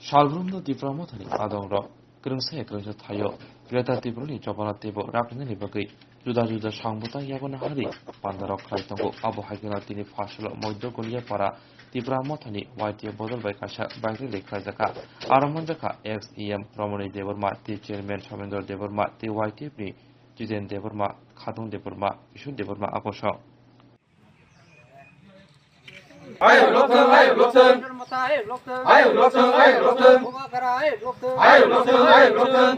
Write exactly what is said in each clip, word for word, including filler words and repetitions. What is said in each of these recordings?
Salbrumno Tipra Mothani adongrok kwrwngsa ya kwrwngsa thaio Greater Tripurani chobana teibo raphrenani bagwi juda juda sangbuta yago nahari pandarok khlai tongo. Abo hai kheno tini Pharsalo Moidya Goliya para Tipra Mothani Y T F bodol bai kaisa bike rally khlaijak kha. Aro manjak kha ex E M Romoni Debbarma tei Chairman Somendra Debbarma tei Y T F ni Jiten Debbarma, Khadung Debbarma, Kishore Debbarma abo sok. Ayuk lokthwng, ayuk lokthwng. Ayuk lokthwng, ayuk lokthwng. Ayuk lokthwng, ayuk lokthwng.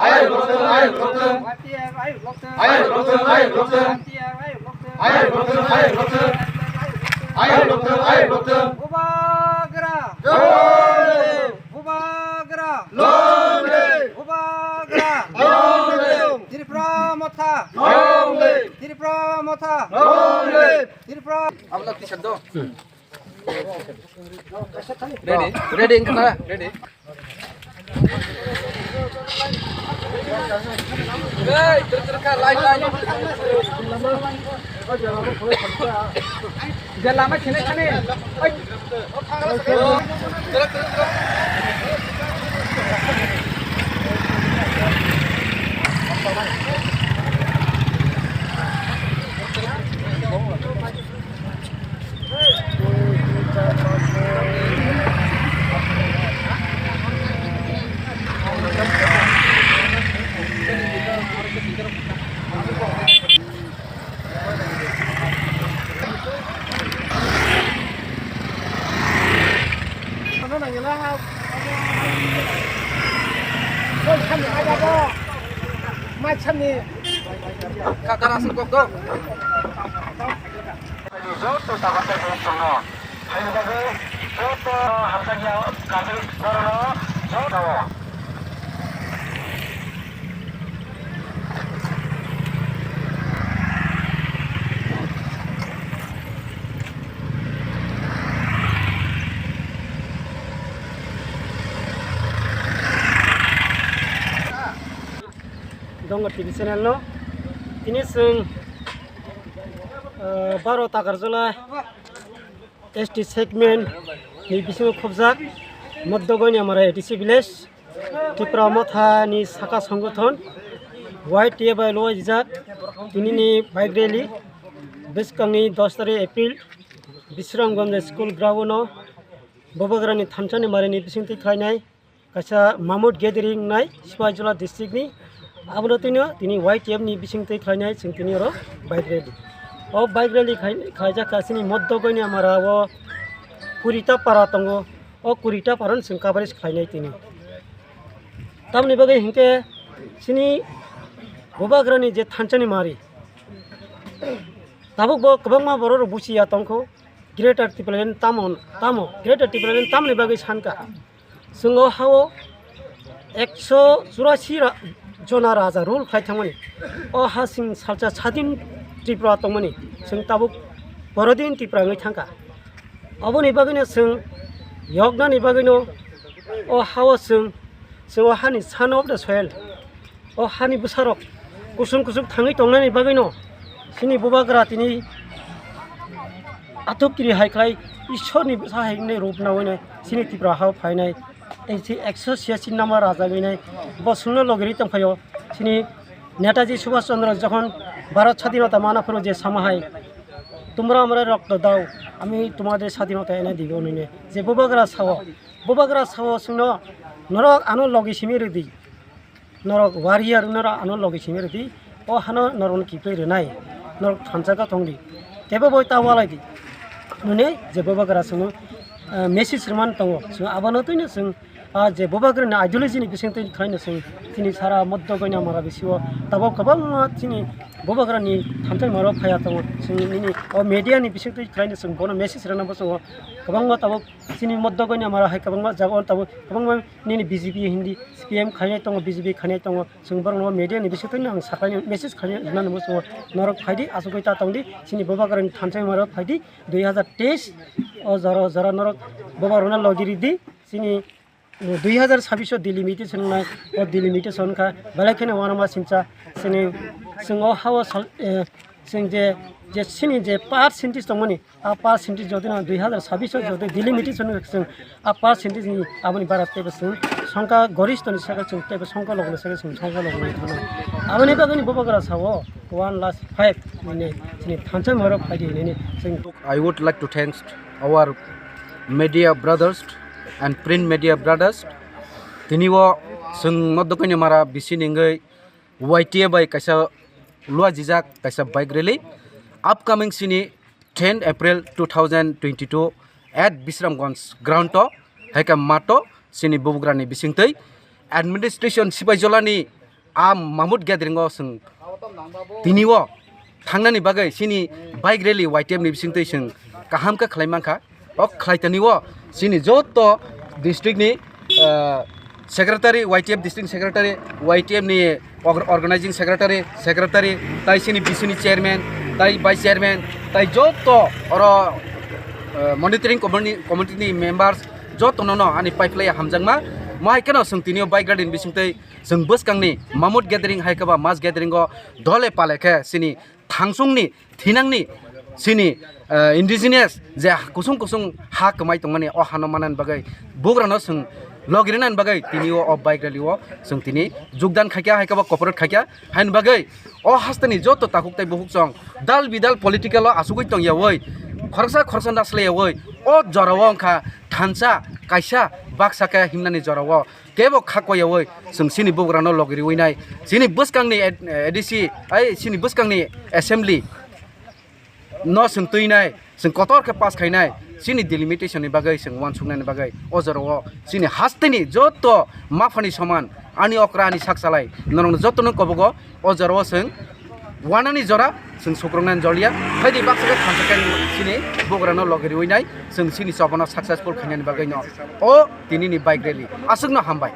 Ayuk lokthwng, ayuk lokthwng. Ayuk lokthwng, ayuk lokthwng. Ayuk lokthwng, ayuk lokthwng. Ayuk lokthwng, ayuk lokthwng. Bubagra. Long live. Bubagra. Long live. Bubagra. Long live. Tipra Motha. Long live. Tipra Motha. Long live. Tipra. Abla tisar do. Ready? Ready, wngkha na? Ready? Hey, ter, ter, kha, line, line. Je lama khene, khene. Oi. Joto tabuk tei tongo. Haini bagwi joto hamjakya Karbi borokno joto. Dongo T V channel no. Tini chwng, ah, baro Takarjala S T segment ni bisingo khobjak Moddo Goiniamara A D C village, Tipra Motha ni saka songothon Y T F bai loi rijak tini ni bike rally bwskang ni dos tarik April Bisramganj school ground o Bubagra ni thansa ni mari ni bising twi khlainai. Kaisa Mamut Gathering nai Sipaijala district ni, abono tini, tini Y T F ni bising twi khlainai chwng tini oro bike rally. O bike rally khai, khlaijak kha chini Moddo Goiniamara o kurita para tongo, o kurita para no chwng coverage khlainai tini. Tamoni bagwi hinkhe chini Bubagra ni je thansa ni mari, tabuk bo kwbangma borok rok buchiya tongkho, Greater Tipraland tamo, tamo, Greater Tipraland tamoni bagwi sankha. Chwng o ha-o ekso churasi ra-, jona raja rule khlai thangmani. O ha chwng salsa sadin Tripura tongmani. Chwng tabuk borodin Tripura wngwi thangkha. Oboni bagwino chwng yoknani bagwino o ha-o chwng, chwng o hani son of the soil. O hani bwsarok kusung kusung thangwi tongnani bagwino chini Bubagra tini athuk kiri hai khlai Ishorni bwsa hai wngwi rup nawi nai chini Tripura hao phainai. Tei si ekso chhiyasi number raja wngwi nai bo chwngno logirwi tongphaio. Chini Netaji Subhash Chandra jokhon Bharat Sadhinota mana phuru je sama hai, "Tumra hamare rokto dao, ami tumare sadhinota ene dibo," hinwi je Bubagra sao, Bubagra sao chwngno, "Norok ano logi simi rwdi." Norok warrior, norok ano logi simi rwdi, o hano norokno kiphilwi rwnai, norok thansa khe tongdi, kebo bo ta walaidi, hwnwi je Bubagra chwngno, ah, message rwmani tongo. Chwng abono twino chwng, ah, je Bubagrani ideology ni bisingtwi khlaino chwng chini sara Moddo Goiniamara bisio tabuk kwbangma chini Bubagrani thansa ni maro phaiya tongo. Chwng nini o media ni bisingtwi khlaino chwng bono message rwna bo chwng o kwbangma tabuk chini Moddo Goiniamara hai kwbangma jaga o tabuk kwbangma nini B J P hindi C P M khainai tongo, B J P khainai tongo. Chwng borokno media ni bisingtwi ang sakani message khainai rwnani bo chwng norok phaidi, achugwi ta tongdi, chini Bubagrani thansa ni maro phaidi, dui hazar teis o jora, jora norok Bubagrano logi ridi, chini dui hazar sabbish o delimitation wngnai, o delimitation kha belai kheno uanama singcha, chini chwng o ha-o sal, eh, chwng je Je chini je percentage tongmani, a percentage jodi no dui hazar sabbish o jodi delimitation no chwng a percentage ni aboni bara teibo chwng songkha goristho ni saka chwng teibo songkha logo ni saka chwng songkha logo ni thangno. Aboni bagwi ni bubagra sao one last five ni chini thansa morok phaidi hinwi chwng I would like to thanks our media brothers and print media brothers. Tini o chwng no dokoini mara bisi ningwi Y T A bai kaisa lua jijak kaisa bike rally. Upcoming sini ten April two thousand twenty-two at Bisramganj ground o, hai khe mato sini bubugrani bisingtwi administration Sipaijolani a mamut gathering o chwng tini o thangnani bagwi sini bike rally Y T F ni bisingtwi chwng kaham khe khlai mankha. O khlaitani o chini joto district ni, ah, secretary, Y T F district secretary, Y T F ni org-, organizing secretary, secretary, tai chini bisini chairman, tai vice chairman, tai joto oro, ah, monitoring committee, committee ni members joto no no ani pipeline hamjakma. Mo hai kheno chwng tini o bike rally ni bisingtwi chwng bwskang ni mamut gathering hai khe ba mass gathering o dole pale khe chini thangsungni, thinangni, chini, eh, indigenous je kusung kusung ha kwmai tongmani, o hano manani bagwi bugrano chwng logirinani bagwi tini o, o bike rally o chwng tini jogdan khaikha, hai khe bo cooperate khaikha. Haini bagwi o hasteni joto takhuk tei bukhuk chwng dal bidal political o achugwi tongyawi, khoroksa khoroksa naslaiyawi, o jorao wngkha thansa kaisa baksa khe himnani jorao kebo kha koyawi chwng chini bugrano logiriwi nai, chini bwskangni ad-, A D C, ai chini bwskangni assembly no chwng twi nai, chwng kotor khe pass khainai, chini delimitation ni bagwi chwng uansuknani bagwi o jorao chini hasteni joto maphani soman, ani okra ani sak salai norokno jotono kobogo o jorao chwng wanani jora chwng sukroknani joliya. Phaidi baksa khe thansa khe chini bugrano logiriwi nai, chwng chini chobano successful khainani bagwi no o tinini bike rally. Aswkno hambai.